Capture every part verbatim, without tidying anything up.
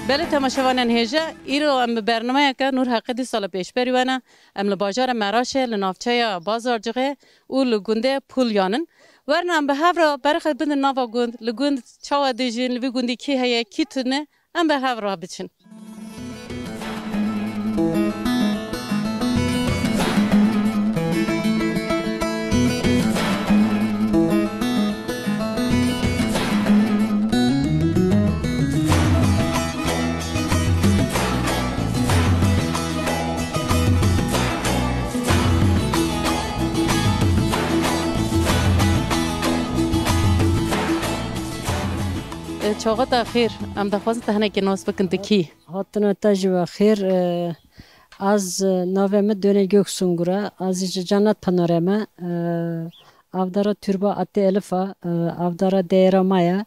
Belê temaşevanên hêja, îro em bi bernameyeke Nûr Heqî dîsa li pêşberî we ne. Em li bajarê Meraşê, li navçeya Bazarcixê û li gundê Pulyan in. Werin em bi hev re berê xwe bidin nava gund, li gund çawa dijîn, li vî gundî kî heye, kî tune, em bi hev re biçin. E, çaxa te xêr, em dixwazin te hinekî nas bikin, tu kî? Hatina te jî ve xêr. E, ez, e, navê min Döne Göksungur e. Ez jî ji Cennet Pınarê me. E, avdara Türbe Atê Elif e. E, avdara deyra me ye.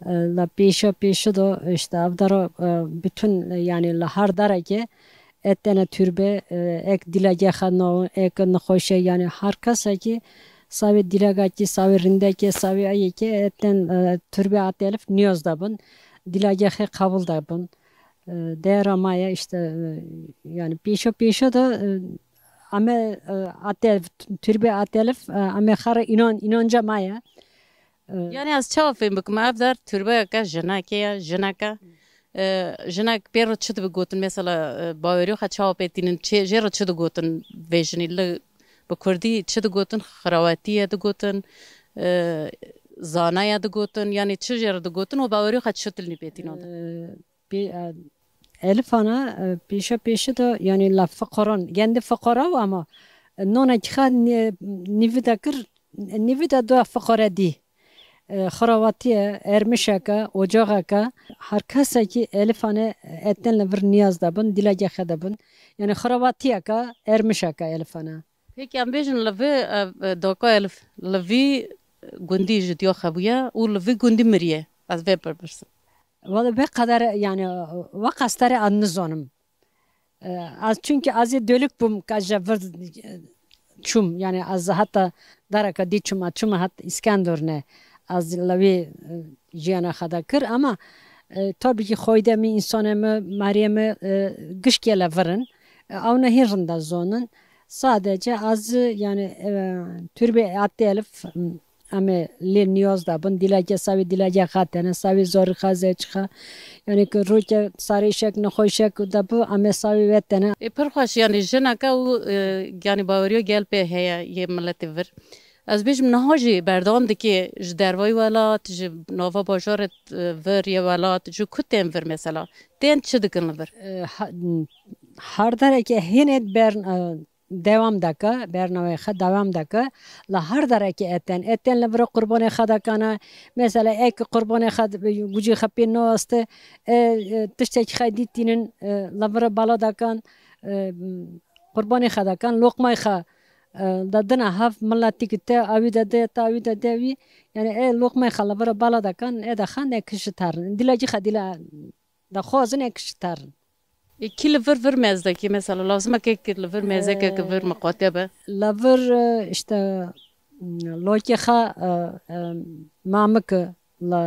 E, la pêşa pêşi de işte avdara, e, bütün, e, yani li her derekê etene türbe, e, ek dilege xwe nawin, ek nexweşe, yani her kesekî savê dilegekî, savê rindekê, savê eyekê eten, e, türbe Atê Elif niyaz de bin. Dilege xwe qebul de bin. E, değera ma ye işte, e, yani pêşo pêşo de, e, ame, e, Atê Elif, türbe Atê Elif, e, ame xara inan, inanca ma ye. E, Yani ez çawa fêm bikim? Ev der türbeyeke jinekê ye, jineke. E, jinek pê re çi dibe gotin? Mesela, e, baweriyo xwe çawa pê tînin? Çi, jê re çi digotin vê jinî? Li, bi kurdî çi digotin? Xirawetî ye digotin, e, zana ye digotin. Yani çi jê re digotin û baweriyo xwe çi tilnî pê tînan de? E, pê, e, Elifana, e, pêşa pêşi de, yani la fiqaran, gendi fiqara ama, e, nonekî xwe nî-, nîvî de kir, nîvî de da fiqare dî. E, xirawatî ye, ermişeke, ocaxeke, her kesekî Elifane eten li vir niyaz de bin, dilege xwe de bin. Yani xirawatiyeke, ermişeke Elifane. Peki em bêjin li vê, e, e, Daka Elif, li vî gundî ji diya xebûye û li vî gundî miriye? Ez vê bipirsim. Wele vê qedere, yani, wê qestere ez nizanim. E, ez çünkü ez ê dölük bûm, ka ji vir, e, çûm, yani ez heta dereka dî çûm, ez çûm het Îskendor ne. Ez li wê, e, jiyana xwe de kir, ama, e, tabii ki xoyde min, însane min, meriyê min, e, gişkê li vir in. E, ew ne hîn rind e zonin. Sadece ez, yani, e, türbe Atê Elif, em ê lê niyaz de bin, dilege savê dilege xatene, savê zorî xazê çixa. Yani ki roke sarîşek, nexweşek de bu, em ê savê wetene. Ê, pir xweş, yani jineke û, e, yani baweriyo gel pê heye yê miletê vir. Ez bêjim niha jî berdewam dike ji dervayî welat, ji nava bajarê, e, vir yê welat, ji ku tên vir mesela? Tên çi dikin li vir? E, ha-, her dereke hînê bern-, e, dewam deke, bernameyê xwe dewam deke. Li her derekê eten, eten li vir qurbanê xwe dekane. Mesela ek qurbanê xwe gucî xwe pê naste, e, e, tiştekî xwe dîtînin, e, li vir bala dekan, e, qurbanê xwe dekan, loqmay xwe, e, de dina hev, miletî ki te awî de de, te awî de de wî. Yani e loqmay xwe li vir bala dekan, e de xan e kişi terin. Dilekî xwe dile daxwazin e kişi terin. E, kî li vir vir mezdekî, mesela, lazim e kek li vir mezekek vir miqate be? Li vir, e, işte, m, lokê xwe, e, e, mamik li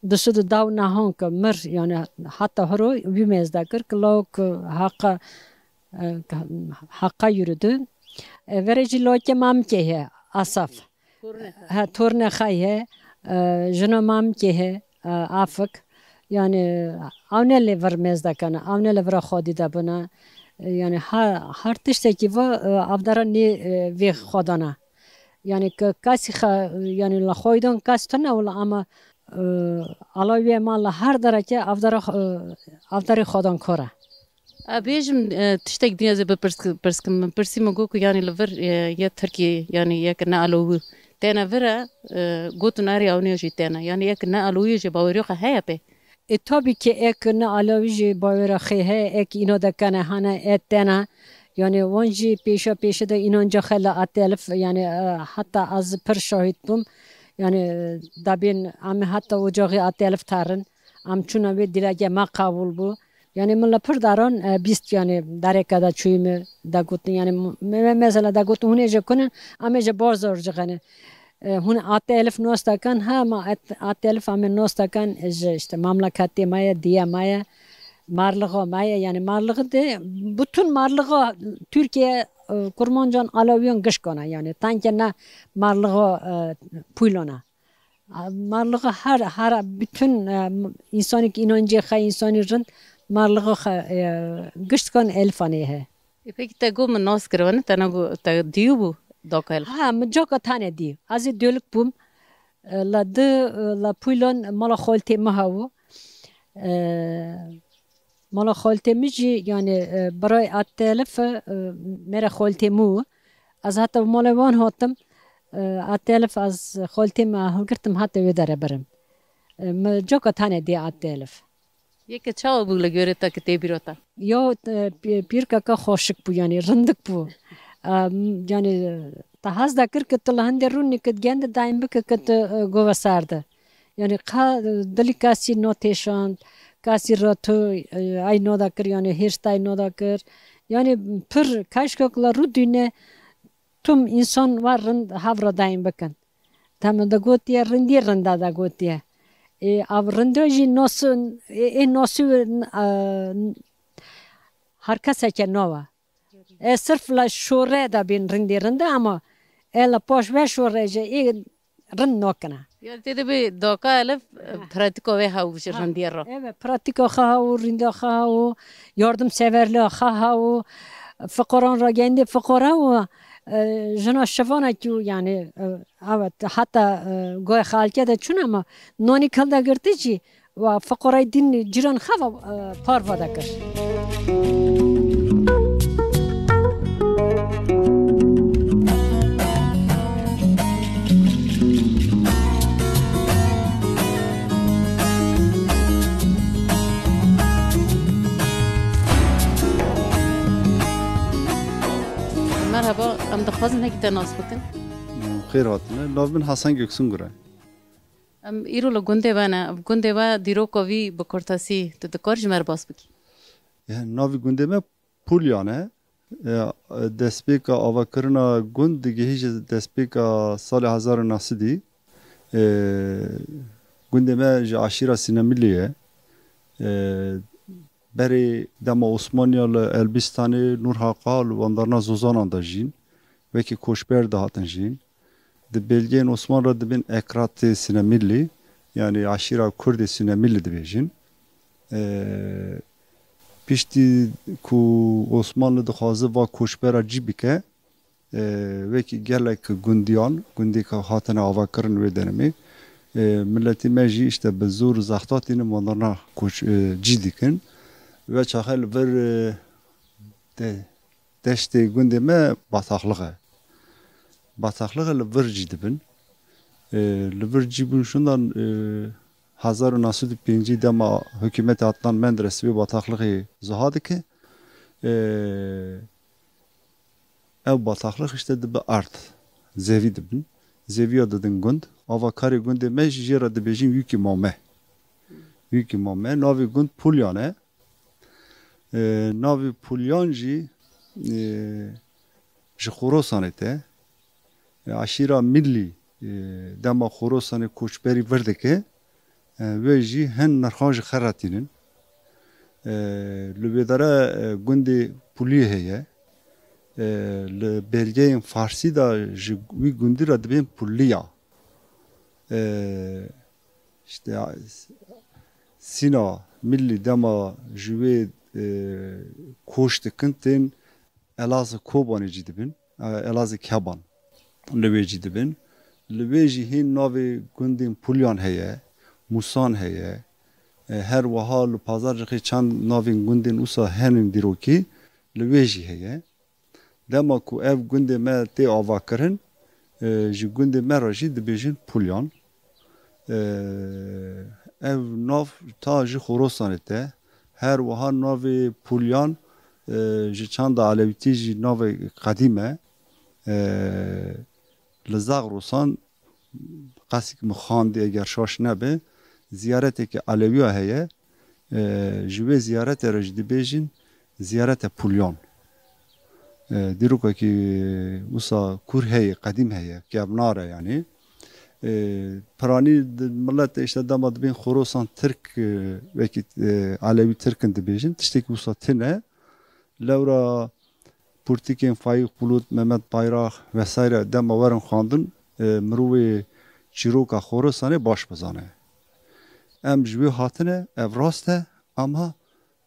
dişi di daw nahon ki mir, yani heta hiro wî mezde kir ki lok, e, haqa, e, haqa yürüdü. E, verê jî lokê mamikê he, Asaf. Tornê xwe. He, tornê xwe ye, e, jina mamikê he, e, Afik. Yani, ew ne lê vir mêz dekene, ew ne li vira xwedî de bine. E, yani, her, her tiştekî va, e, avdara nê, e, vê xwedana. Yani, ke-, kesî xe, yani, li xwedî don kes tune wila ama, e, alawiyê ma li her derekê avdara, e, avdarê xwedan kor e. A bêjim, e, tiştek din ez ê bipirs-, pirs kim. Min pirsî, min got ku, yanî li vir, e, yê Tirkî, yanî yek ne alawî têne vir e, e, gotin erê ewnê jî têne. Yanî yek ne alawî jî baweriyo xwe heye pê? E, tabii ki ek ne alawî jî bawera xê heye, ek îna dekene hane, e têne. Yanî wan jî pêşa pêşe de înanca xwe li Atê Elif, yanî, e, heta ez pir şahid bûm. Yanî, e, debên em heta ocaxê Atê Elif terin. Em çûna wê dilege me qebûl bû. Yani min li pir daran, e, bîst, yani dereke de çûyî min de gotin, yani me-, me-, mesela de gotin hûn ê jê kunin, em ê jê bazar cixene. E, hûn A T Elif nos dakan, ha, ma et-, A T Elif ame nos dakan, ji, işte, mamleketê me ye, diye me ye, marlixa me ye, yani marlixi de, bütün marlixa Türkiye, e, Kurmancan, Alewiyan gişkana, yani, tanke ne marlixa, e, Pûlona. A, marlixa her, her, bütün, e, insanî ki inancê xwe, insanî rind, marlixa xwe, e, gişt kan Elif anê he. E, peki te got min nas kiribe, ne te ne got, te dîyû bû Doka Elif? Ha, min coka tane dî. Ez ê Dölük bûm. E, la di, e, la Pûlon mala xoltê min hebû. E, mala xoltê min jî, yani, e, birayê A T Elif, e, mêra xoltê min bû. Ez heta bi mala wan hatim. E, A T Elif ez xoltê min hilgirtim, heta wê dere birim. E, min coka tane dî A T Elif. Yeke çawa bû li gorî te ki tê bîra te? Ya, e, pî-, pîrkeke xweşik bû, yani rindik bû. Em, yani, te hez dekir ki tu li hindê rûnî ki gende dayîn bike ki tu, e, gove ser de. Yani, qe, e, dilî kesî notêşand, kesî re tu, e, ey nadekir, yani hêrs te ey nadekir. Yani, pir keşkek li rû dîne, tüm insan ve rind hev re dayîn bikin. Te min de gotiye, rindî rinda de gotiye. Ê, ev rindo jî nosu, ê, ê nosu, e, her keseke nava. Ê, sirf la şore de bin rindî rinda, ama ê la paş ve şore jî ê rind nokine. Yani tê de bi Doka Elif, e, Ha. pratîka wê hew ji Ha. rindiye re. Evet, pratîka xwe hew, rinda xwe hew, yardımseverliğe xwe hew, fiqoran re gendi fiqora û, e, jina şivana ki yani, e, Evet, heta, e, goy xalke de çûn, ama nonî kil de girtî jî, wa fiqorey dîn cîran xeva, e, parva dekir. Merhaba, em dixwazin hekî te nas bikin. Xêr hatine. Nav min Hasan Göksungur e. Em îro li gundê we ne. Ev gundê we dîroka wî bi kurtasî tu dikar ji me re bas bikî? Ya, navî gundê me Pulyan e. Ya, destpêka avakirina gund digihîje destpêka salê hezar û neh sedî. E, gundê me ji aşîra Sinemilî ye. E, Berê dema Osmaniya li Elbîstanê Nûrhaqa li wandarna Zozanan de jîn, wekî koçber dihatin jîn. Di belgeyên Osman re dibên Ekratê Sinemîllî, yanî aşîra Kurdê Sinemîllî dibêjin. Ee, piştî ku Osmanli dixwaze va koçbera cî bike, e, wekî gelek gundiyan, gundêka hatine avakirin wê denemê, e, miletê me jî işte bi zor û zexta tînin wandarna koç, e, cî dikin. Ve çaxê li vir, e, de, deştê gundê me bataxlix e. Bataxlix e, li vir cî dibin. E, li vir cî bûn şundan, e, hezar û neh sed û pêncî dema hikûmetê Adnan Menderes vê bataxlixê ziha dike. E, Ew bataxlix işte dibe erd. Zevî dibin. Zevîya didin gund. Avakarê gundê me jî jê re dibêjin Yûkî Mame. Yûkî Mame. Navê gund Pulyan e. Ee, navê Pulyan jî, ee, ji Xorasanê te. E, aşîra Millî, e, dema Xorasanê koçberî vir dike, e, wê jî hin nirxan ji xwe re tînin. E, li wê dere, e, gundê Pulî heye. E, li belgeyên farsî de ji wî gundî re dibên Pulliya. E, işte, Sîna Millî dema ji wê, e, koç dikin tên Elazığ Kobanê cî dibin, e, Elazığ Keban li wê cî dibin. Li wê jî hîn navê gundên Pulyan heye, Musan heye. E, her wiha li Pazarcixê çend navên gundên wisa henin dîrokî li wê jî heye. Dema ku ev gundê me tê avakirin, e, ji gundê me re jî dibêjin Pulyan. E, ev nav ta ji Xorasanê te. Her wiha navê Pulyan, e, ji çanda Elewîtî jî navê qedîm e. E, li Zagrosan qasik min xwendî, eger şaş nebe, ziyareteke Elewiya heye. E, ji wê ziyarete re jî dibêjin ziyarete Pulyan. E, dîrokekî wisa kûr heye, qedîm heye, kevnar e yanî. E, piranî di-, millet işte dema dibên xorosan Tirk, e, wekî, e, Elewî Tirk in dibêjin, tiştekî wisa tune. Lewra pirtûkên Faîq Bulut, Mehmet Bayrak vesaire dema werin xwendin, e, mirovê çîroka Xorasanê baş bizane. Em ji wê hatine, ev rast e, ama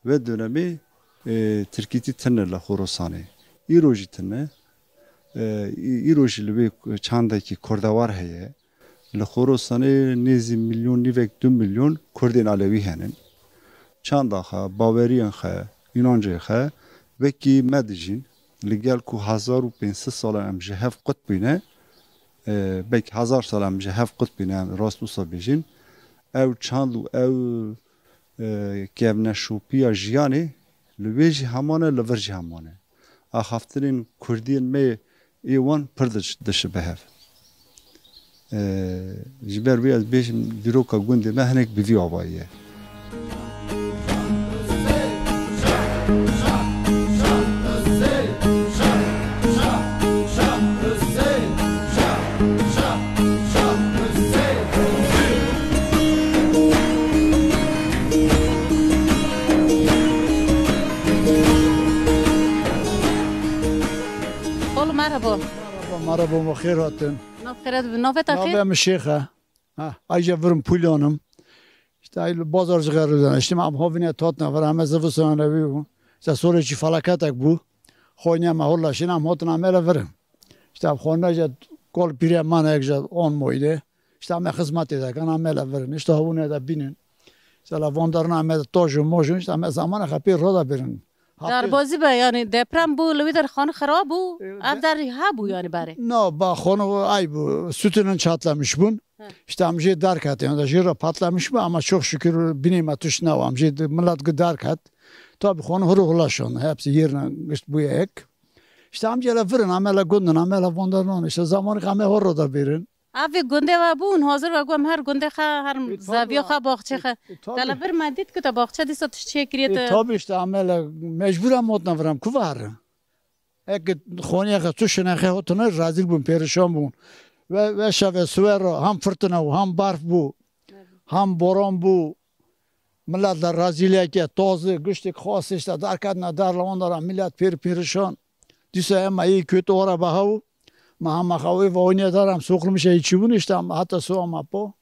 vê dönemê, e, tirkîtî tune li Xorasanê. Îro jî tune. E, î-, îro jî li wê çandekî kurdewar heye. Li Xorasanê nêzî milyon nîvek, du milyon kurdên Elewî henin. Çanda xwe, baweriyên xwe, înancên xwe wekî me dijîn. Li gel ku hezar û pênc sed sal em ji hev qut bûne, e, belkî hezar sal em ji hev qut bûne, em rast wisa bêjin. Ew çand û ew, e, kevneşopiya jiyanê li wê jî heman e, li vir jî heman e. Axaftinên kurdiyên me ê wan pir diş-, dişibe hev. E, ji ber wê ez bêjim dîroka gundê me hinek bi vî avayî ye. Xalo, merhaba. Merhaba, merhaba, me xêr hatin. Nav xêret bi, navê te xêr? Navê min Şêx e. Ha, ayca virim pulyanim. İşte ay bazar cixer dene. İşte em hovine tatne vir, heme zivistan evi bû. İşte sorê çi felaketek bû. Xoyne me holla şin, em hotin amele virin. İşte em xonne je kol pire mane ek je on moyde. İşte em xizmetê de kan amele virin. İşte havune de binin. İşte la vondarna me de tojun mojun, işte em zamana xapê roda birin. Hafta Derbazî be, yani deprem bû, li wî der xanî xirab bû. E, Ev de- der hebû yani berê. No, ba xonu ay bû, sütünün çatlamış bûn. He. İşte em jê derket, yani jê re patlamış bû ama çok şükür binê me tuş ne, em jê de millet gi derket. Tabi xonu huru hula şon, hepsi yerine gişt bûye ek. İşte em jê le virin, amele gundin, amele vondarnon, işte zamanı kame horo da birin. Ev vê gundê we bûn, hazir we got, em her gundê xe, her E, tabi zaviya ya. Xe, baxçê E, xe. e, tabi. Te li vir me dît ku te baxçe dîsa tişt çêkiriye E, te. Tabi işte, amele mecbur em hotine vir em, ku ve herin. Ek xoniye xe, tu şine xe hotine, razil bûn, perişan bûn. Ve, ve şeve suwer, ham fırtına bû, ham barf bû, Evet. ham boran bû. Millet li razîliyeke tazî, giştik xas işte derketine der li wan dera millet pêr pêrişan. Dîsa ema yê kötü ora bahaw. Ma hema xawê vawnîye der em soqilmiş ey çîbûn işte em heta so ema po.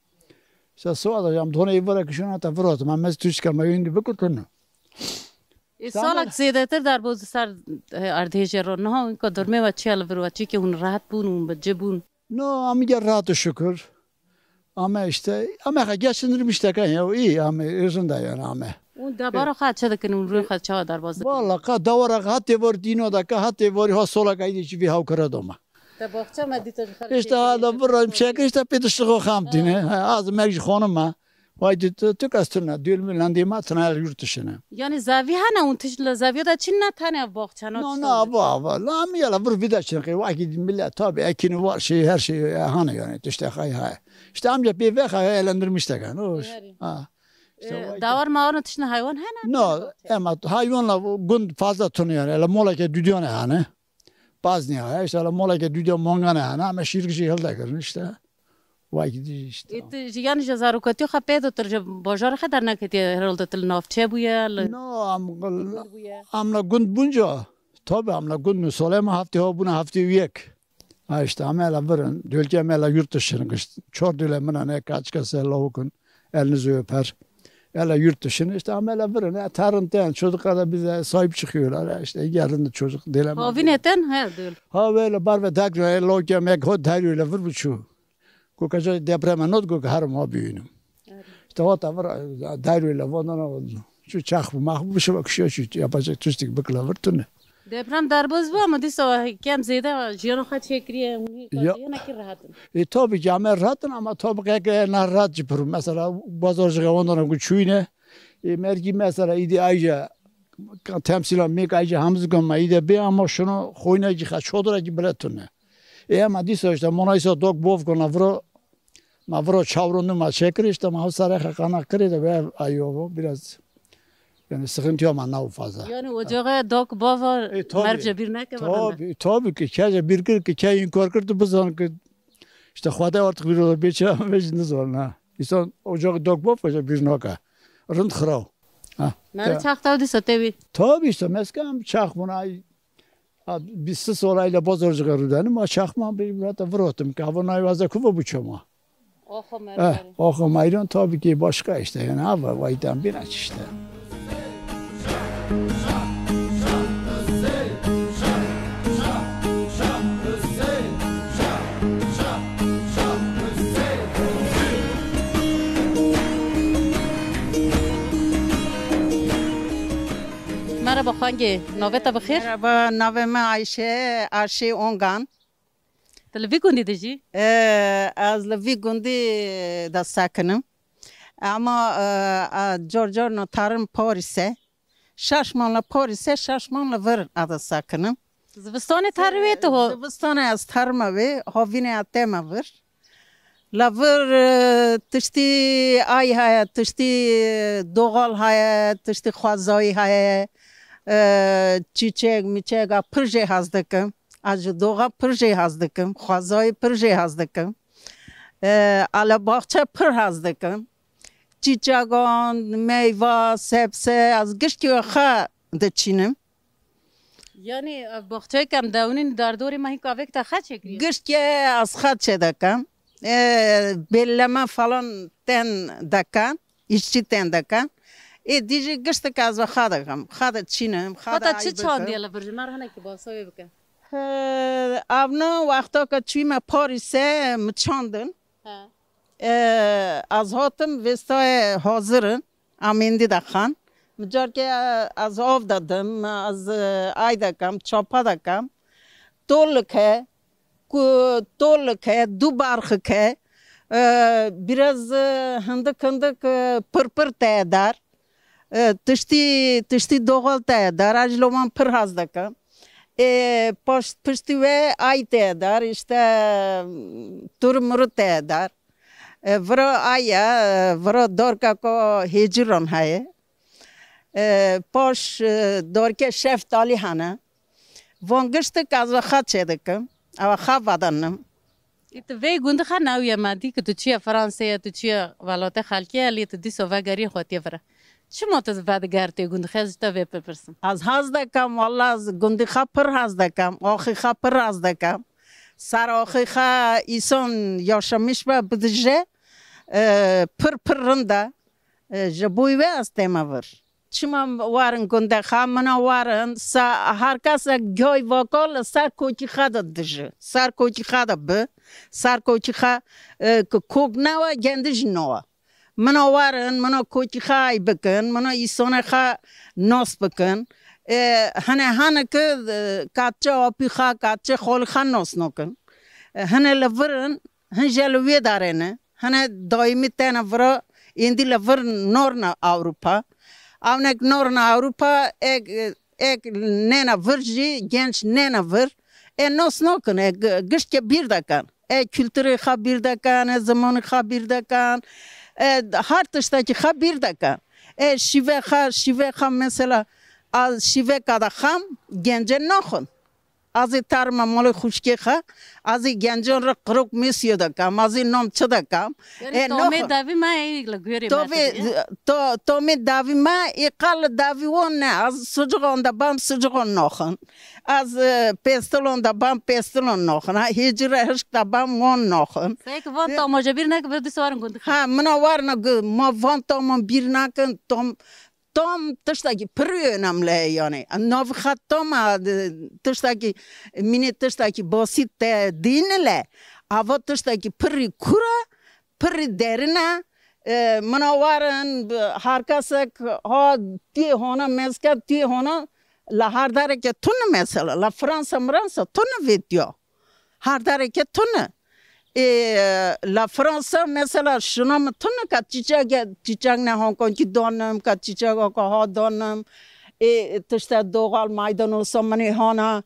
İşte so da em done vira kişon heta vira. Ma mez tuşka me yindi bikutun. Ê Tamam. salak zêdetir derbozî ser, e, erdhêjê ro. Niha inka durmê we çi ye li vir we? Çi ki hûn rehet bûn, hûn bi ci bûn? No, em gel rahat şükür. Ama işte, ama ha geçindirmiş de kan ya, iyi ama özünde yani ama. Û debara xwe çi dikin û rûyê xwe çawa derbaz dikin? Valla ka dewara hatê var dîno da ka hatê var ha sola ka îdî çi vî hawkara doma. Te baxça me dîta ji xwe İşte ha da vurra çek işte pê dişli xo xam dîne. Ha, az merg ji xonum ma. Vay di tu tu kas tuna dül mü lan dîma tuna yurt dışına. Yani zavi hene un tişt la zaviya da çin na tane baxça na No, tişt no, ava, ava. La mi yala vur vida çin qe. Vaki millet tabi ekin var şey, her şey, e, hane yani, işte hay hay. İşte amca bir ve hay eğlendirmiş de kan. O, Herî. ha. İşte E, vay. Dawar mawar tiştine haywan hene? No, ema hayvanla gund fazla tunu yani. Ele mola ke düdüyane hane. Pazniya, işte ele mola ke düdüya mongane hane. Ama şirk şey hilde kirin işte. Vay gidişt. Ê, tu ji, yani ji zarokatiya xwe pê dotir ji bajarê xwe derneketiye, herhalde tu li navçe bûye, li No, am, gund bûye. Am la gund bunca. Tabi am la gund mu solema hafte ho buna hafte yek. Ha işte am ela virin, dölke am ela yurt dışına gişt. Çor döle mina ne kaç kese lavukun, elinizi öper. Ela yurt dışına işte am ela virin. E, tarım ten, çocuklar da bize sahip çıkıyorlar. E, işte gelin de çocuk döle. Havine ten, he, döl. Ha böyle bar ve dakro, e, lavuk ya mek ho daryo ile vur bu çu. Ku ka jê depreme not ku ka herim ha bînim. Evet. İşte hata vir, e, dairê le vana, şu çax bu, max bu, şu bak, şu, şu yapacak tuştik bikla vir tune. Deprem derbaz bû ama dîsa kem zêde jiyana xwe çêkiriye, hûn hî Ya. Jiyana kî rahat in. E, tabii ki ama rahat in ama tabii ki ne rahat cipir. Mesela bazar jî ondan ku çûyne. E, mergi mesela idi ayca, temsila mek ayca hamzı gama ide be ama şunu xoyna ki ha çodra ki bile tune. E, ama dîsa işte monaysa dok bov kona vro, ma vro çavro numa çekir işte ma hosare xakana kire de ve ayo biraz yani sıkıntı yok ama nav fazla. Yani ocağa dok bava E, tabii. Merce bir ne ke Tabii, tabii ki kece bir kir ki keyun korkir tu bizan ki İşte Xwedê artık bir olur, bir şey, ben şimdi zor, ha. İnsan ocak dök bap, hoca bir naka. Rind xiraw. Ha. Meri Ya. Çax taw dîsa tevî. Tabii işte, mesken çax buna, ha, bir sis olayla bozorcuk rüdenim, ama çaxman bir burada vırotum. Kavun ayvaza kuva bu çoma. Oxo Eh, mermeri. Oxo mayron tabii ki başka işte, yani hava vaydan bir aç işte. Merhaba xwengê, navê te bi xêr? Merhaba, navê me Ayşe, Ayşe Ongan. Tu li vî gundî dijî? Ee, ez li vî gundî de sekinim. Ama, e, e, cor cor no tarim Parîse. Şaş man li Parîse, şaş man li vir ez de sekinim. Zivistanê terime tu ho? Zivistanê ez terime vê, havînê ez tême vir. La vir, e, tiştî ay heye, tiştî, e, doğal heye, tiştî xwezayî heye, e, çîçek, mîçek, a pir jê hez dikim. Ez ji doxa pir jê hez dikim, xwezayî pir jê hez dikim. E, ala baxçe pir hez dikim. Çîçegan, meyva, sebze, ez giştî we xwe diçînim. Yanî, ev baxçeyek em dewnin dardorê me hîn kavek te xeçê kiriye? Giştî ez xeçê dekem. E, belleme falan ten dekem. Îşçî ten dekem. Ê dî jî giştik ez ve xwe dekem. Xwe de çînim, xwe de Hata çi çandiye li vir ji me re hinekî basa wê bike? He, avna wexta ke çûyme Parîse mi çandin. He. E, ez hatim vêstayê hazir in. Amêndî de xan. Mi carkê, e, ez av de dim, ez, e, ay de kem, çapa de kem. Tolik he, ku tolik he, du barxik he. E, biraz, e, hindik hindik, e, pir pir teye dar. E, tiştî, tiştî doğal teye dar. Ez ji loman pir hez dekim. E, paş, piştî we ay teye dar, işte, tur muru teye dar. E, vira aya, e, vira dorka ku hêciran heye. E, paş, e, dorke şeftalî hene. Van giştik ez ve xwe çêdikim. Ew xwe vedanim. Ê tu vê gundî xwe newiye me dî ku tu çiye Franseyê, tu çiye welatê xelkê ye, lê tu dîsa vegeriyê xwe tê vire. Çima tu vedigertê gundî xwe, ez ji te vê bipirsim? Ez hez dekem, walla ez gundî xwe pir hez dekem, axî xwe pir hez dekem. Ser axî xwe îson yaşamiş be bidije, e, pir pir rind e. E, ji bo wê ez tême vir. Çima warin gundê xwe, mina warin, se-, her kesek gay vaka li ser kokî xwe de diji. Ser kokî xwe de bi, ser kokî xwe, e, ki kok newe, gendi jî newe. Mina werin, mina kokî xwe ay bikin, mina îsonê xwe nas bikin. E, hene hene ki, e, katçe apî xwe, katçe xolî xwe nas nakin. E, hene li vir in, hin jî li wê darê ne. Hene daîmî tene vira, êndî li vir norna Ewropa. Ewnek norna Ewropa, ek, ek nêne vir jî, genç nêne vir. E, nas nakin, e, gi-, giştke bîr dekin. E, kulturê xwe bîr dekin, e, zimanê xwe bîr dekin, e, her tiştekî xwe bîr dekin. E, şîve xwe, şîve xwe mesela, a şîveka de xam gence naxwin. Ez ê terime malê xwişkê xwe, ez ê gencan re qirok mêsiyo dekim, ez ê nam çi dekim. Yanî E, tomê naxwin. Devî me ê li gorî me Tomê, xwedî ye. To-, tomê devî me ê qal li devî wan ne. Ez sucixan de bam, sucixan naxwin. Ez, e, pêstilan de bam, pêstilan naxwin. Ha, hêcî re hişk de bam, wan naxwin. Seyek van E, tama ji bîr neke, bi dîsa warin gundî xwe. Ha, mina warna gu-, ma van taman bîr nakin, tam, tam tiştekî pir önemli ye yani. Navê xwe tam e, tiştekî, mînê tiştekî basît te dînile. Ava tiştekî pirî kura, pirî derine. E, mina warin, her kesek ha tiyê hona mezke, tiyê hona la her dereke tune mesela, la Fransa, Mransa tune vêtiya. Her dereke tune. E, la Fransa mesela şuna mi tune ka çiçek, çiçek ne Hong Kong ki donim, ka çiçek ka ha donim. E, tişte doğal maydanosa min hana,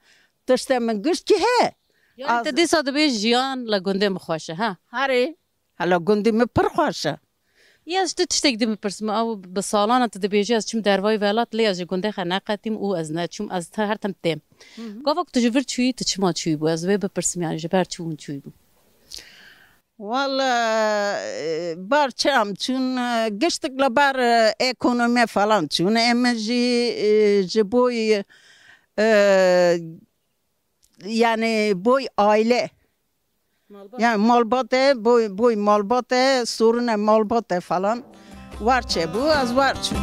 tişte min gişt ki he. Yani Az- te dîsa dibê jiyan la gundê min xweş e, ha? Harê. Hala gundî min pir xweş e. Ya ez ji te tiştek din bipirsim. Ew bi salan e tu dibêjî ez çûm dervayî welat, lê ez ji gundê xwe neqetîm û ez neçûm, ez te her tim têm. Hı hı. Gava ku tu ji vir çûyî, tu çima çûyî bû? Ez wê bipirsim, yani ji ber çi hûn çûyî bû? Wala, e, bar çi em çûn, e, giştik li bar, e, ekonomiye falan çûn. Em jî, e, ji bo, e, yani bo aile. Malbat. Yani malbate, bo, bo malbate, sorune malbate falan. War çebû, ez war çûm.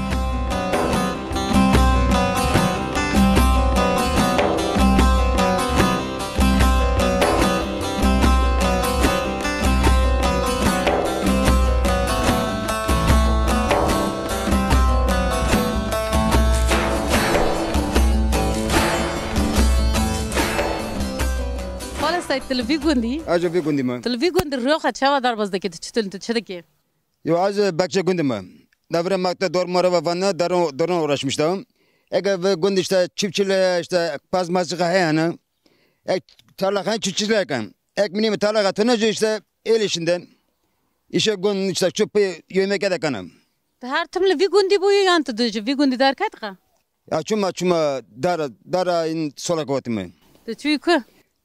Xalê Seyîd, tu li vî gundî? Ez ji vî gundî me. Tu li vî gundî rûyê xwe çawa derbas dikî? Tu çi, tu çi dikî? Yo, ez, e, bekçe gundî me. Devre makte dor mare ve vanne, derin, derin uğraşmış da. Ege ve gundî işte çiftçiliğe, işte pazmazlığa heyane. Ek tarlaxan çiftçilik kan. Ek minî mi tarlaxa tune jî işte el işinden. İşe gundî işte çöpü yemek de kanım. Tu her tim li vî gundî bûyî yan tu di ji vî gundî derketiqa? Ya çima, çima dara, dara in sola kotime. Tu çûyî ku?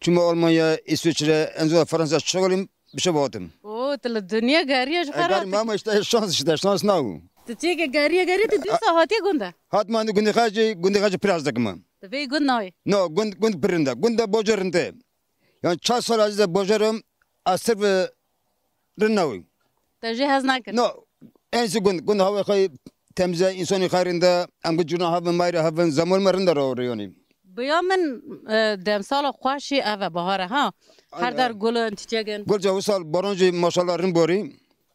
Çima Almanya, İsviçre, en zor Fransa şoxlim, bir şey baktım. Oo, tu li dinya geriye ji E, xwe gari rahat. Ama işte şans işte, şans ne bu? Tu çêke geriye geriye tu dîsa hatiye gunda. Hatma indi gundi xacı, gundi xacı biraz dakima. Tu vê gund nayê. No, gund, gund pirinde, gunda bocarinde. Yani çar sal aziz bocarım, asır ve rinnawi. Te jê hez nakir? No, en si gund, gund hava xey temize, insanî xey rinda, em gund cuna havin, mayra havin, zaman me rinda ro riyoni. Biya min, e, demsala xweşî ev e, bahar e, ha? Her der gulin, çiçegin. Gul ca wisa baran jî maşallah rind borî.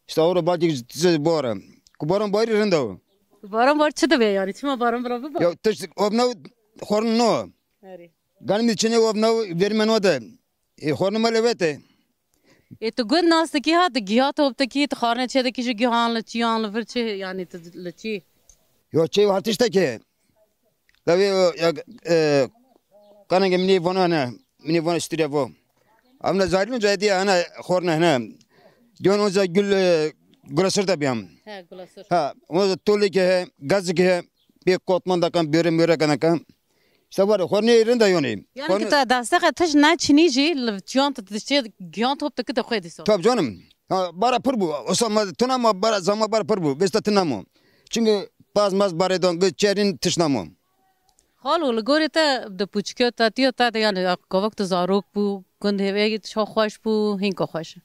İşte ora balcik size bora. Ku baran bayri rinda o. Baran bar çi dibe yani? Çima baran bira biba? Ya tişt obna xorn no. Erê. Ganim çine obna vermen o de. E, xorn ma lewete. Ê, tu gund nas dikî ha, tu giya top dikî, tu xarine çê dikî ji giyan li çiyan li vir çi, yanî tu li çi? Yo, çê hat tiştekê. Lewê, e, ya, e, kaneke minî vana ne, minî vana stire vo. Amna zalim caydi ana xorne ne. Diyon oza gül, e, gulasır da biyam. He, gulasır. Ha, oza tolike he, gazike he, bir kotman da kan, böre möre kan kan. İşte var, xornê rinda yonê. Yani ki te desteqe tişt neçinî jî, li çiyan tu diştê giyan top dikite xwê dîsa. Tabii canım. Ha, bara pir bû. Osa ma tuna ma bara, zama bara pir bû. Vêsta tuna ma. Çünkü paz maz barê don, gı çerin tişt namo. Xalo, li gorê te di pûçike te tiyo te de yani gavak tu zarok bû, gund hêvê çawa xweş bû, hînka xweş.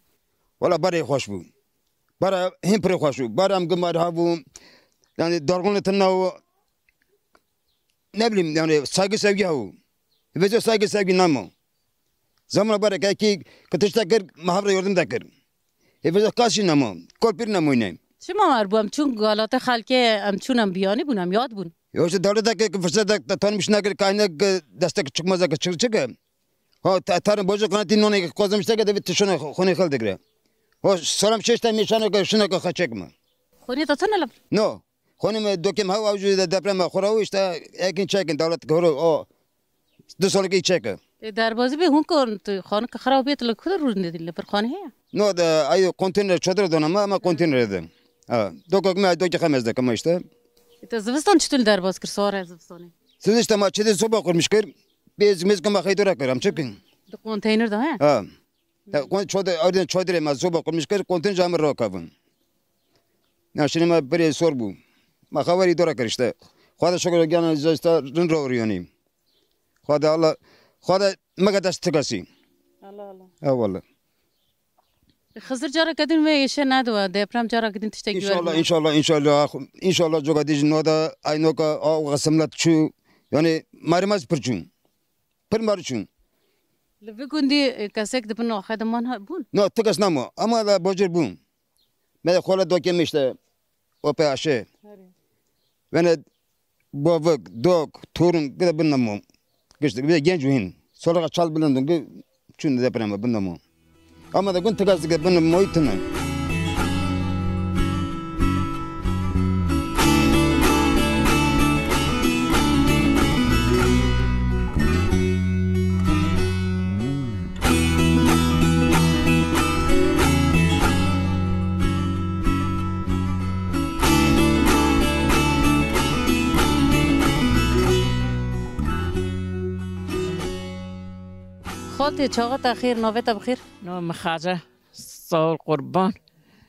Wala barê xweş bû. Bara hîn pirê xweş bû. Bara em gimar ha bû. Yani dargın tuna o. Ne bileyim, yani saygı sevgi ha bû. Vêca saygı sevgi namo. Zamana bareke ki, ki tiştek kir, me hev re yardım de kir. Ê vêca kas jî nemo, kol pîr nemoyne. Çima wer bû? Em çûn galata xelkê, em çûn em biyanî bûn, em yad bûn. Yo, işte dewlete ki, ki fırsat de, de tanımış nekir, kaynak, ki destek çıkmaz, ki çık, çık. Ha, ta-, tarım bozu kanatî nonê ki kozum işte ki de bir tişone xo-, xonê xel digre. O salam şeşte mişane ki şuna ki xeçek mi? Xonê de tane lab. No. Xonê me dokem hewa jû de deprem me xora û işte ekin çekin dewlet goro o. Du salekî çeke. Ê derbazî bê hûn kon tu xanik xirab bê tu li ku de rûnê dî li vir xanî heye? No de ay konteyner çadir dona me ama konteyner de. Ha, dokek me dokek xemez de kama işte. Ê te zivistan çitur li derbaz kir sare zivistanê? Siz işte ma çede soba kurmuş kir. Biz mizkama xeydora kir am çekin. Di konteyner de he? Ha. Ya, kon-, çadır, ardın çadırê me zoba kurmuş kir, kontin camir rakavin. Ya, şimdi me birê sor bû. Me xeberî dora kir işte. Xweda şükür gene zesta rin ro riyonî. Xweda Allah, Xweda mege dest tikasî. Allah Allah. Eyvallah. Xizir careke din vê êşe nediwa, deprem careke din tiştek güwer. İnşallah, inşallah, inşallah. İnşallah coka dijin noda, aynoka, a, o xesimlet çû. Yani, marimaz pirçûn. Pir mar çûn. Li vî gundî, e, kesek di bin axê de man ha-, bûn? No, ti kes namo. Ama da bocir bûn. Me de xole dokê me işte. O pe aşe. Herê. Vene bovik, dok, torun, gide bin namo. Giştik, bir de genç hin. Solaka çal bilindin, gi-, çûn de depreme bin namo. Ama da gun tikas dike bin moy tine. Xaltê, çaxa te xêr, navê te bi xêr? Navê min Xace. Sağ ol, qurban.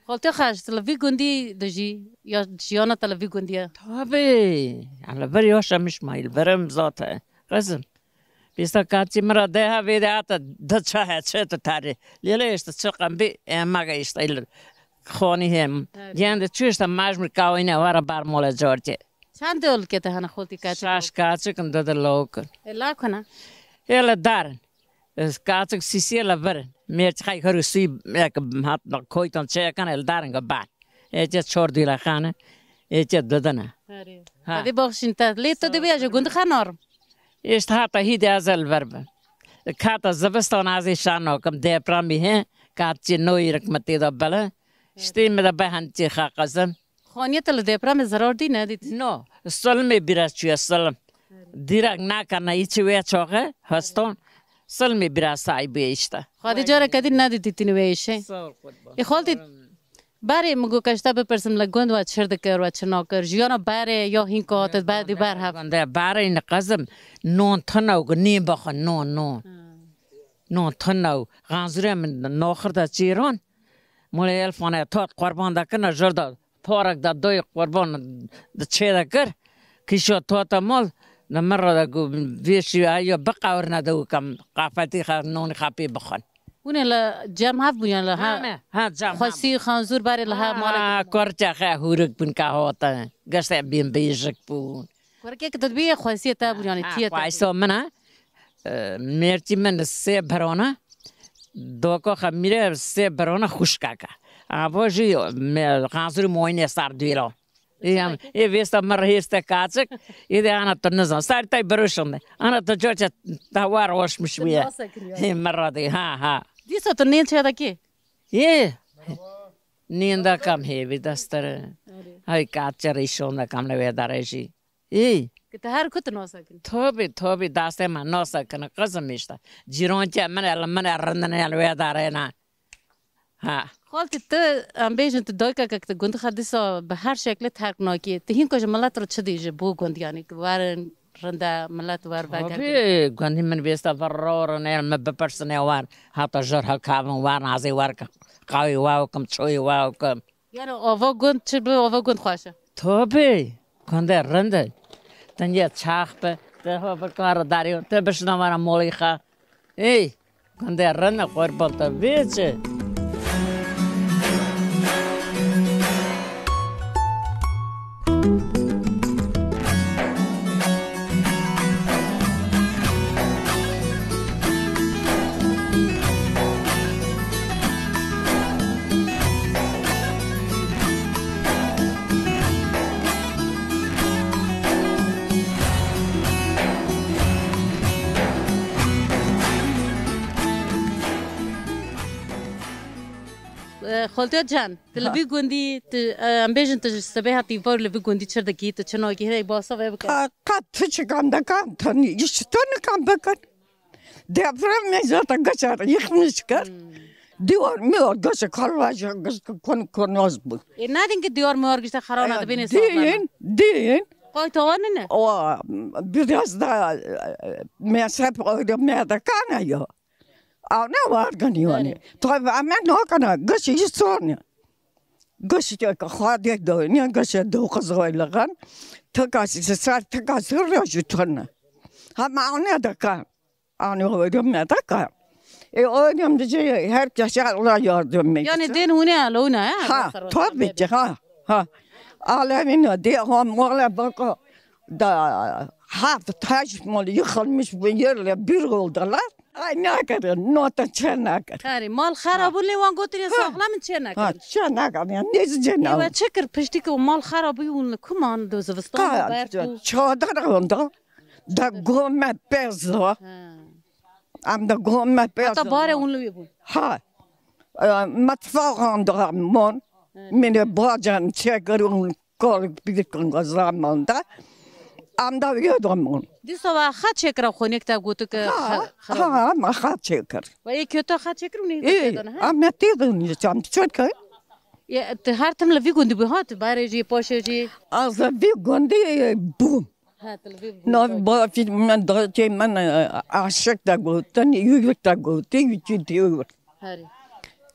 Xaltê xaş, tu li vî gundî dijî, ya jiyana te li vî gundî ye? Tabii. Li vir yaşamış mayî, li vir em zate. Qizim. Bîsta kaçî min re de ha vê de hata de çahe çe tu tarî. Lêle işte çi qembî, e, mage işte il xonî hem. Evet. Yende çu işte majmir kawine wara bar mole corce. Çend olke te hene xoltî kaçik? Şaş kaçik in, dede lawkin. E, lawkana? Hele darin. Ez kaçik sisiye la verin. Merçi xay heru suy ek hat koytan çekan el darin ga ban. Ece çor duyla xane. Ece dedene. Herê. Ha. Hadi baxşin te. Lê tu dibi ya ji gund xanarim. Îşte hata hîdê ez el ver bin. Kata zivistan ez ê şan nakim. Depremî he. Katçî noyî rik me tê de bele. Ştê me de behan çê xaqazin. Xaniyê te li depremê zerar dî nedît? No. Silmê bîra çûye silim. Dîrek nakana îçi wê çaxê heston. Silmê bîra sahibê işte. Xwedî careke dî nedîtî tînî wê îşê. Sağ ol, qurban. Ê xaltî, berê min got, ke ji te bipirsim, li gund we çir dikir, we çi nakir? Jiyana berê ya hîn ku hatit ber dî ber hev. Gundê berê ne qezim, non tuna û nîn bixwe, non, non. Hmm. Non tuna û xanzurê min naxir de çîran. Molê elfane tat qurban de kina jir de. Parek de doyê qurban di çê de kir. Kîşa tota mal, di min re de got, vê şî heya biqewirine de û kem qafetî xe, nonî xe pê bixwin. Hûn ê li cem hev bûn, yan li ha? Ha, me, ha, cem hev. Xwesî, xanzûr berê li ha malê. Ha, kurçe xe hûrik bûn ke hatin. Giştê bîn bêjik bûn. Kurikê ke tu dibî yê xwesiyê te bûn, yanî tiyê te bûn. Xwesa min e. E, mêrtî min sê birana. Doka xe mîre sê birana xuşkeke. Ava jî me, xanzûr moyne sar duyla. Ê em, ê vêsta min re hêste kaçik, ê de ana tu nizan. Sar tay biruşin de. Ana tu coçe te war hoşmiş bûye. Hê min re de, ha, ha. Dîsa tu nên çê de kê? Ê. Nên de kam hêvî destere. Hay kaçe rîşon de kam le wê dare jî. Ê. Ki te her ku tu nasa kin. Tabi, tabi, dastê me nasa kin, qizim işte. Cîrankê min e, li min e, rindin e, li wê darê ne. Ha. Xaltî tu, em bêjin tu dayikek tu gund xwe dîsa bi her şeklê terk nakî. Tu hîn ku ji milet re çi dî ji bo gund, yanî ki werin rinde milet wer veger. Tabi, gundî min vêsta ver ro re ne, min bipirsin ê wer. Hata jor hel kavin wer, nazê wer ke qawî wa kim, çoyî wa kim. Yani ava gund çi bi ava gund xweş e? Tabi. Gundê rind e. Tengê çax be. Te ho bi kar darî. Te bişna vana molî xa. Ey. Gundê rind e, qurban te vê çi. E, Xoltiya Can, tu li vî gundî, tu, e, em bêjin tu ji sibê hatî var li vî gundî çi dikî, tu çi nakî, hêrê basa vê bike. Ka, ka tu çi kam de kam, tu nî, ji tu ne kam bikin. Depremê zaten geçer, yıkmış kir. Hmm. Dîwar miwar geçe kalvaja geçe kon konaz bû. E, nadin ki dîwar miwar geçe xarana dibêne sağlam. Din, din. Qoy tawanine. O, biraz da, e, mezhep öyle merdekane ya. Ew ne wargin yani. Tabii ama ne kana, geçe hiç sorun. Geçe ki xade dönüyor, geçe dokuz aylık. Tek asisi sar, tek asisi rüyacı tonne. Ama ew ne dekan. Anî hûrim me dike. E, hûrim dice her kese Allah yardım etsin. Yani din hûne alona, ha? Ha, tabii ki, ha, ha. Alemine de, ha, mole baka da hafif taş mol yıkılmış bir yerle bir oldular. Ay ne kadar, nota çenakır. Herî, mal xera bû, lê wan gotinê saxlam in çenakir. Ha, çenakir, yani ne çenakir. Ewa çekir piştî ki mal xera bû, hûn li ku man do zivistan ber bû. Çadir onda. Da gome pezlo. Ha. Em da gome pezlo. Heta barê hûn li wê bûn. Ha. E, metfaxan da mon. Evet. Mine bacan çekirin kolik bir kun zaman da. Em da wê da mon. Dîsa wa xet çekira xwe nek te gotu ke. Ha, ha, ma xet çekir. Wa yê kötü xet çekir û ne? Ê, ha? Em ne têdin, çam çekir. Ya, tu her tim li vî gundî bû, ha, tu barê jî, paşê jî? Az li vî gundî bûm. Ha, tu li vî bû. Nav bavî min, dayikê min, e, aşik de gotin, yûyik de gotin, yûyik de yûyik. Herî.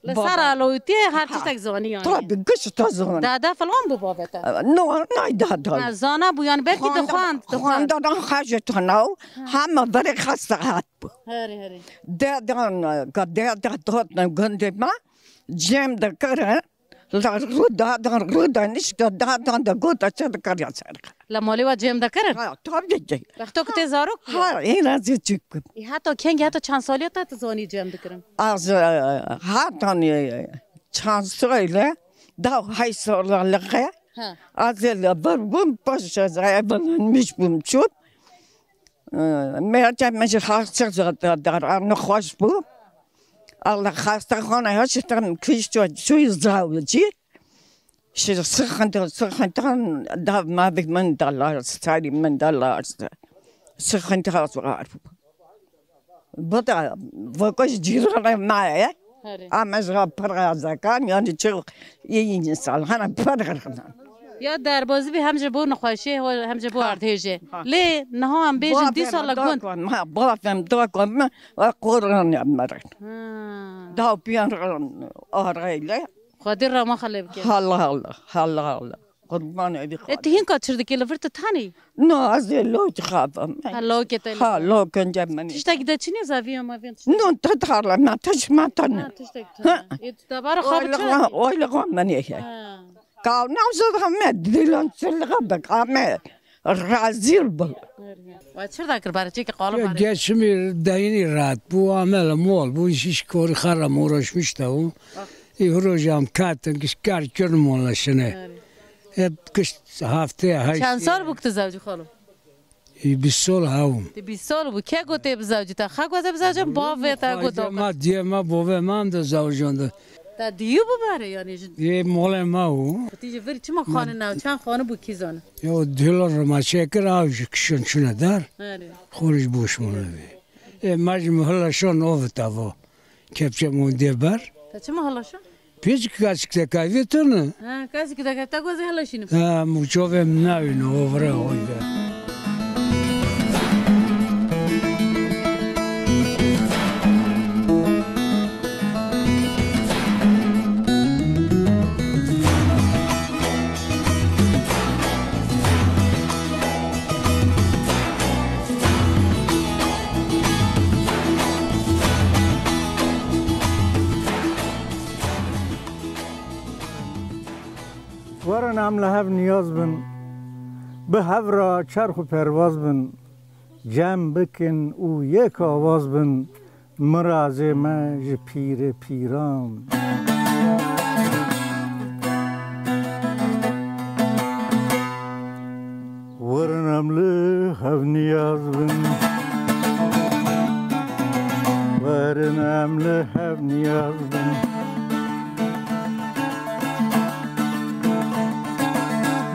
Li ser alawîtiyê her tiştek zanî yani. Tabii, giş te zan. Dede filan bû bavê te? No, nay dede. Ha, zana bû yani, belkî dixwend, dixwend. Xwendana xecê tana û heme verê xestahat bû. Herê, herê. Dedan, ka dede dotne gundê me, cem dikirin. La rû dadan, rû danişte, dadan de gota çi dikariya ser. La malê we cem dikirin? Ha, tabii ki. Wexto ku tê zarok bû? Ha, êna zî çik bû. Ê, heta kengî, heta çend salî te tu zanî cem dikirin? Az, e, hatan, e, çend salî, da heyş salî liqe. Ha. Az ê li vir bûm, paşa ez evlenmiş bûm, çûm. Mercan min ji xaçik zada dar, nexweş bû. Allah xasta xana ya şitan kişt çû zawicî. Şi sıkıntı, sıkıntı da mavik min dalar, sarî min dalar. Sıkıntı az var. Bu da vakış cîranê me ye. Herê. Em ez ra pir gazekan, yani çok iyi insan. Hana pir girxina. Ya derbazî bî hem ji bo nexweşiyê, hem ji bo erdhêjê. Ha. Lê niha em bêjin dîsa li gund. Ha, bavem, dakom, ve qoran ya merin. Ha. Dapiyan arayla. Xwedê rama xelê bike. Allah Allah, Allah Allah. Qurban edî xwe. E, tu hînka çir dikê, li vir tu tenî? No, ez ê lok xavam. Ha, lokê te. Ha, lok önce beni. Tiştek de çinî, zaviya maviyan tiştek? No, te tarla, ma te şima te ne. Ha, tiştek te. Ha. E, tu te bara xwe biçe. Oyla xwe beni ye. Ha. Kavna zor me dilan çilga bek ame. Razî bû. Wa çir da kir bare, çêkî qala bare. Geçimî dayînî rahat bû, ame li mol bû, iş, iş korî xerra uğraşmış da bû. Ah. Î rojam katin, giş kar kirin mola şine. Yani. Hep kış haftaya, her Çend sal bû ki tu zewcî xalo? Î bîst sal hewim. Ti bîst sal bû. Ke got tê bizewcî te? Xe got tê bizewcî, bavê te got. Xwecê ma, diyê ma, bovê ma em de zewcande. Te diyî bû bare yani ji Yê molê ma û. Ti ji vir çima xanin ew? Çend xanî bû kî zane? Ya dîla rima çêkir, ew ji kişin çûne der. Erê. Xorî ji boş mûne vê. Ê, ma ji mihila şan ovita vo. Kepçe mûndê ber. Te çima hela şan? Pêçik kaçik te kayvê tu ne? Ha, kaçik te kayvê, te gozê hela şînim. Ha, mûçovê min navîne, ovre oyde. Werin em li hev niyaz bin, bi hev re çerx û perwaz bin, cem bikin û yek awaz bin, mirazê me ji pîrê pîran. Werin em li hev niyaz bin. Werin em li hev niyaz bin.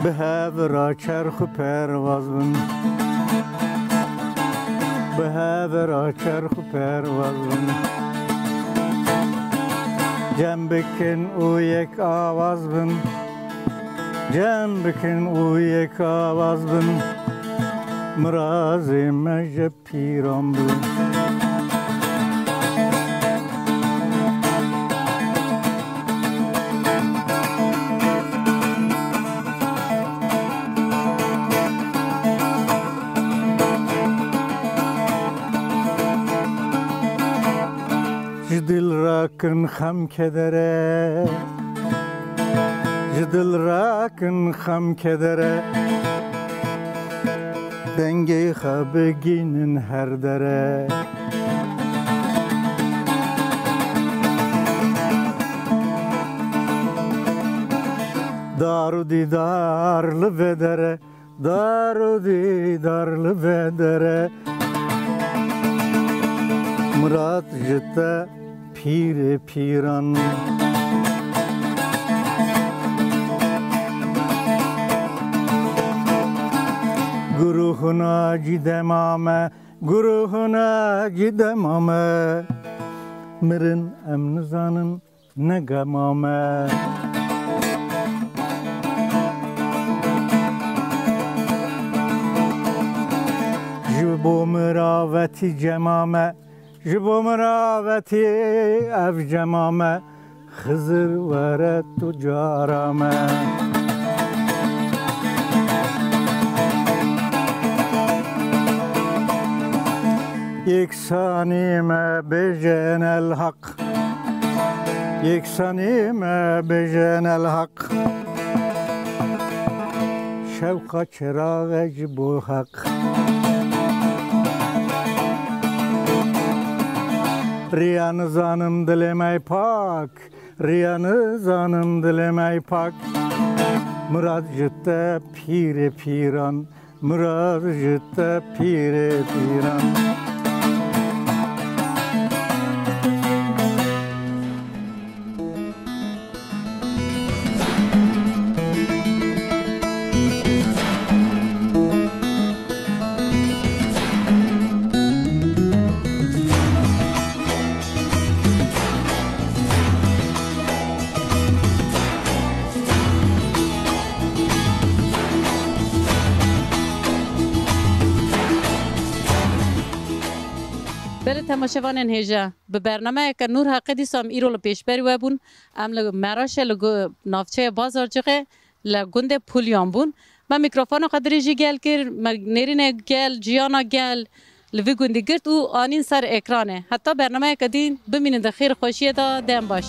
Bi hev re çerx û perwaz bin. Bi hev re çerx û perwaz bin. Cem bikin û yek awaz bin. Cem bikin û yek awaz bin. Mirazê me ji pîran bin. Ji dil rakin xem kedere. Ji dil rakin xem kedere. Dengê xwe bigînin her dere. Dar û dîdar li vê dere. Dar û dîdar li vê dere. Mirad ji te pîrê pîran. Guruhuna cî dema me, guruhuna cî dema me. Mirin em nizanin ne gema me. Ji bo miravekî cema me, ji bo miravekî ev cema me, Xizir were tu cara me. Yeksanî me bêjin el heq. Yeksanî me bêjin el heq. Şewqa çiraxê ji bo heq. Riya nizanim dilê me pak. Riya nizanim dilê me pak. Mirad ji te pîrê pîran. Mirad ji te pîrê pîran. Belê temaşevanên hêja, bi bernameyeke Nûr Heqê dîsa em îro li pêşberî we bûn. Em li Meraşê li gu-, navçeya Bazarcixê li gundê Pulyan bûn. Me mîkrofona xwe dirêjî gel kir, me nêrînê gel, jiyana gel li vî gundî girt û anîn ser ekranê. Heta bernameyeke dîn bimînin di xêr û xweşiyê de, dem baş.